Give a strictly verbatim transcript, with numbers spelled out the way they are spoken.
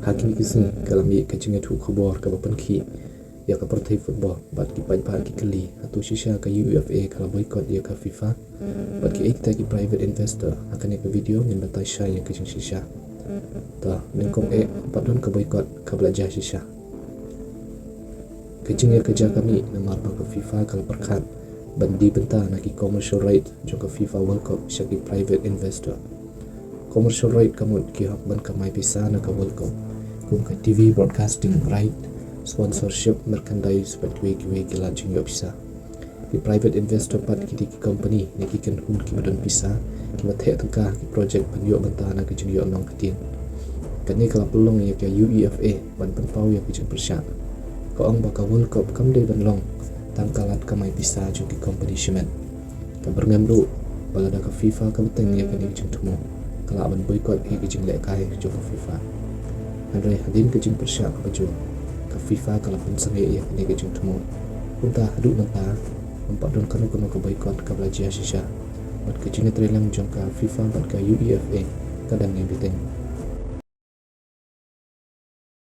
Ha kine ki sngi ka la mih ka jingïathuh khubor kaba pynkhih ïa ka pyrthei football bad ki paidbah ki kylli, hato shisha ka UEFA ka la boycott ïa ka FIFA bad kiei kita ki private investor? Ha kane ka video ngin batai shai ïa ka jingshisha. Ta, nyngkong eh, pat don ka boycott kaba la jia shisha. Ka jingïakajia ka mih namar ba ka FIFA ka la pyrkhat ban die bynta na ki commercial right jong ka FIFA World Cup sha ki private investor. Commercial right ka mut ki hok ban kamai pisa na ka World Cup, kum ka TV broadcasting right, sponsorship, merchandise bad kiwei kiwei ki lad jingïoh pisa. Ki private investor pat ki dei ki company ne ki kynhun kiba don pisa kiba theh tyngka ha ki project ban ïoh bynta na ka jingïoh nongkyndong. Kane ka la pynlong ïa ka UEFA ban pynpaw ïa ka jingpyrshah. Ka ong ba ka World Cup kam dei ban long tang ka lad kamai pisa jong ki company shimet. Ka byrngem ruh ba lada ka FIFA ka bteng ïa kane ka jingthmu, ka lah ban boycott ïa ka jinglehkai jong ka FIFA. Hynrei hadien ka jingpyrshah kaba jur, ka FIFA ka la pynsangeh ïa kane ka jingthmu. Kumta haduh mynta ym pat don kano kano ka boycott kaba la jia shisha bad ka jingïatreilang jong ka FIFA bad ka UEFA ka dang ïa bteng.